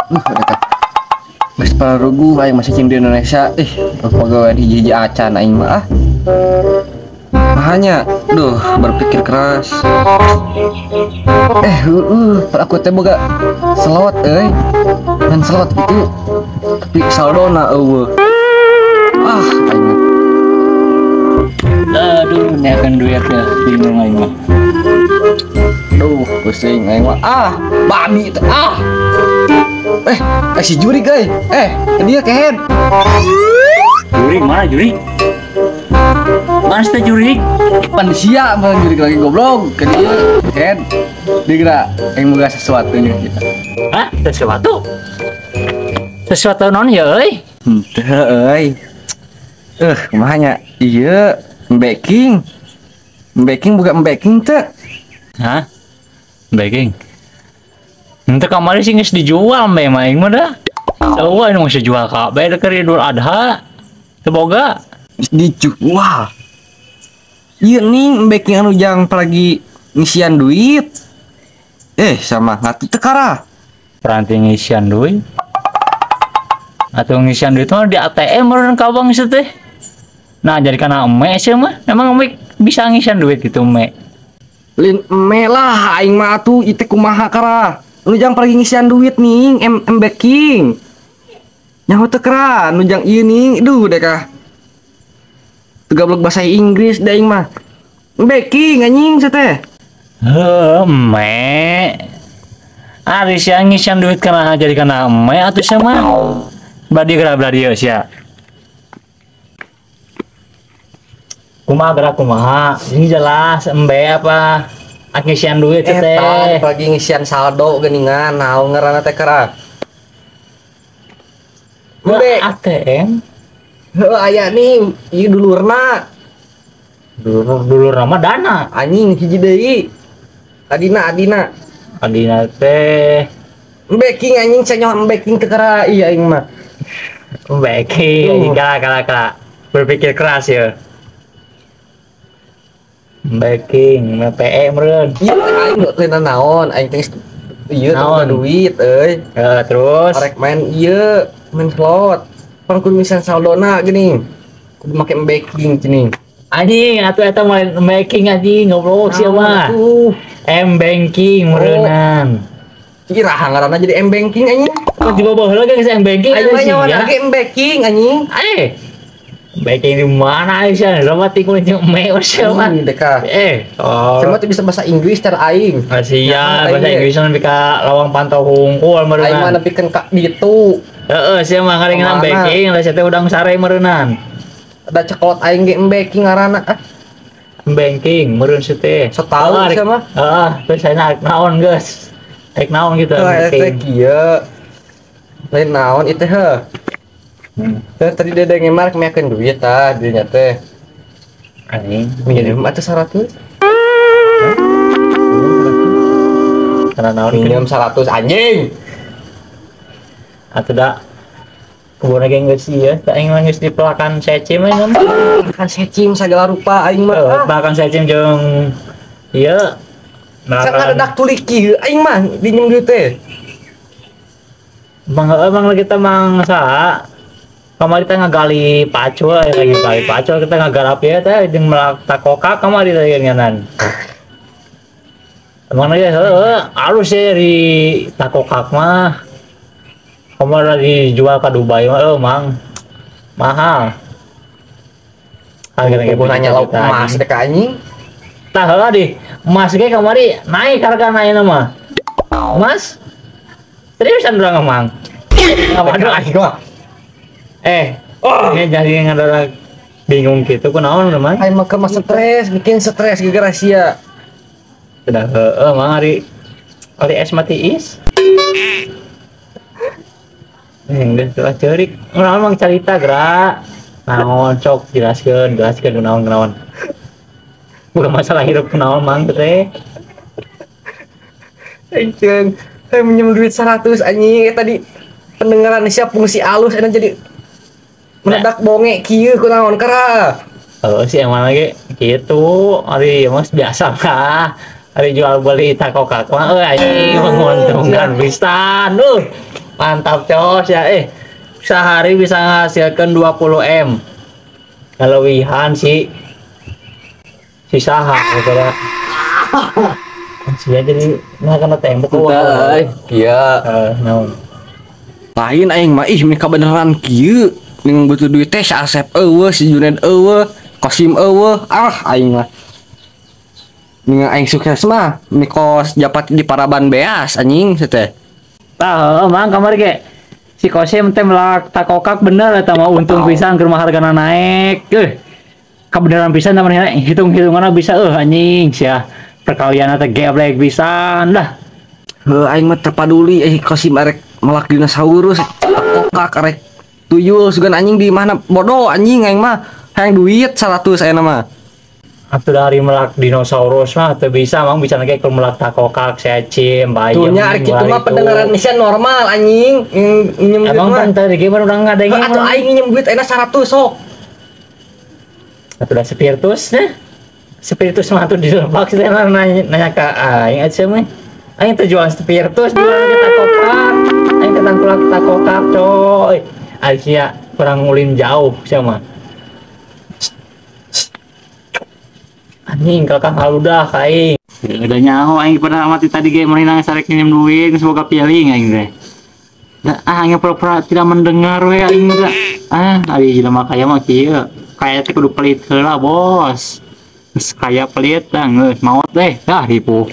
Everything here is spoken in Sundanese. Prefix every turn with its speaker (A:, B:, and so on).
A: Mereka geus pararuguh aing masih cing di Indonesia. Ih, pegawai hiji-hiji acan aing mah ah. Makanya, duh, berpikir keras. Aku teh boga slot euy. Dan slot itu tapi saldona eueuh. Ah, aing.
B: Aduh, nyakan duit dah, bingung aing mah.
A: Duh, pusing aing mah. Ah, babi teh ah. Si juri guys. Dia kehead.
B: Juri mana juri? Mana sih juri?
A: Pan sia mah juri lagi goblok ke dia head. Dia kira aing boga sesuatu nih kita.
B: Hah? Sesuatu? Sesuatu non ya euy?
A: Henteu euy. Kumaha nya? Ieu backing. Backing boga backing teu?
B: Hah? Backing. Henteu kamari sih geus dijual mah aing mah dah. Eueuh anu geus dijual kabeh keur Idul Adha. Teu boga.
A: Dijual. Ieu nih backing anu jang lagi ngisian duit. Sama ngatu teu kara.
B: Peranti ngisian duit. Atau ngisian duit mah di ATM meureun ka bank sih teh. Nah, jadi kana eme sih mah. Emang eme bisa ngisian duit gitu eme.
A: Lin eme lah aing mah atuh ieu teh kumaha kara. Nu jang pergi ngisian duit nih, M backing. Nyaho teu kara, nu jang ieu nih, duh deh kah. Teu gablok bahasa Inggris deh aing mah. Backing anjing sih teh.
B: Heuh, eme. Ari sia ngisian duit kana jadi kana eme atuh sia mah. Badi geura badi sia. Kumaha gerak kumaha? Ini jelas embe apa? Ngisian duit teh.
A: Eta lagi ngisian saldo geuningan naon ngaranna teh kara. Embe
B: ATM.
A: Heuh aya nih ieu dulurna.
B: Dulur nama dana.
A: Anjing hiji deui. Adina.
B: Adina teh
A: backing anjing cenyoh backing teh kara ieu aing mah.
B: Backing anjing kala. Berpikir keras ya. Backing, PE meureun.
A: Ieu teh aing lain naon, aing teh ieu teh duit euy.
B: Heeh, terus
A: arek main ieu, main slot. Pan kudu misan saldona geuning. Kudu make backing geuning.
B: Anjing, atuh eta main backing anjing ngobrol sia mah. M banking meureunan.
A: Iraha ngaranna jadi M banking anjing.
B: Kok di bawah heula geus M banking
A: aing mah nyawa ge M banking anjing.
B: Backing di mana Aisyah? Lama tikun jeung me sia mah.
A: Deka.
B: Oh.
A: Semua tuh bisa bahasa Inggris cara aing.
B: Sia bahasa Inggris nepi ka lawang pantau hungkul meureunnan.
A: Aing mah nepikeun ka ditu.
B: Heeh, sia mah ngarengan backing, lah sia teh udang sare meureunnan.
A: Ada ceklot aing ge backing ngaranna ah.
B: Banking meureun sia teh.
A: So tau sia mah.
B: Heeh, terus saya naik naon geus. Rek naon gitu.
A: Heuh, kieu. Lain naon ieu teh heuh. Terus tadi dia ada ngemark meyakeun duit tah dinya teh.
B: Anjing,
A: minjem atuh 100.
B: Karena naon
A: minjem 100 anjing.
B: Atuh da kebun ge geus ieu, teh aing mah geus dipelakan secim aing mah.
A: Pelakan secim sagala rupa aing mah.
B: Pelakan secim jeung ieu.
A: Sangat tulik kieu aing mah dinjem duit teh.
B: Bang heueuh mang kita mang saha? Kamari teh ngagali pacul, lagi gali pacul kita ngagarap ya teh jeung melak takokak kamari teh ngenan. Emang ge heueuh alus ya di takokak mah. Kamari dijual ka Dubai mah heueuh mang. Mahal. Hargana ge
A: nanya lauk emas teh ka anjing.
B: Tah heueuh di emas ge kamari naik hargana ayeuna mah. Emas? Seriusan urang mang. Waduh aing mah. Ini jadi ngadara bingung gitu, kunaon udah mang?
A: Aing mah mah stres, bikin stres gara-gara sia.
B: Sudah heeh mang ari es mati is. Geus lah ceurik. Kunaon mang carita gerak. Naon cok jelaskeun kunaon. Bukan masalah hidup kunaon mang teh.
A: Aing ceung, aing minjem duit 100 anjing tadi pendengaran sia fungsi alus enak jadi mendadak bonge kieu kunaon kara.
B: Oh sih emang lagi gitu, ari mas biasa lah. Ari jual beli takokak mah euy anjing menguntungkan pisan. Mantap cos ya sehari bisa menghasilkan 20 M. Kelebihan sih si saha gitu ya. Sia jadi nah kena tembok.
A: Teu, iya.
B: Naon?
A: Lain aing mah ih meni kabeneran kieu. Ning butuh duit teh si Asep eueuh, si Junaid eueuh, Kosim eueuh. Ah aing mah. Ning aing sukses mah mikos japat di paraban beas anjing teh.
B: Tah, heueuh mang kamari ge. Si Kosim teh melak takokak bener eta mah untung pisan keur mah hargana naik. Kebenaran pisan namanya hitung-hitunganna bisa anjing sia. Perkalian teh geblek pisan dah.
A: Heuh aing mah terpaduli Kosim arek melak dinosaurus, takokak arek tuyul sugan anjing di mana bodoh anjing aing mah hayang duit 100 ayeuna mah.
B: Atuh dari melak dinosaurus mah teu bisa mang bisa ge keur melak takokak secim bayem.
A: Tuhnya arek kitu mah pendengaran Indonesia normal anjing. Nginjem duit
B: Emang
A: mah.
B: pan tadi ge urang ngadenge.
A: Atuh aing nginjem duit ayeuna 100 sok.
B: Atuh da spiritus nah. Spiritus mah atuh dilebak sih nanya, nanya ka aing aja mah. Aing teh jualan spiritus jualan ke takokak. Aing teh tangkulak takokak coy. Aisyah kurang ngulin jauh sama. Anjing kakak haludah ka aing. Udah nyaho aing pernah mati tadi ge meunang sarek nginjem duit geus boga piling aing teh. Da ah aing pura-pura tidak mendengar we aing teh. Ah ari jelema kaya mah kieu. Kaya teh kudu pelit heula bos. Geus kaya pelit dah geus maot deh. Dah ripuh.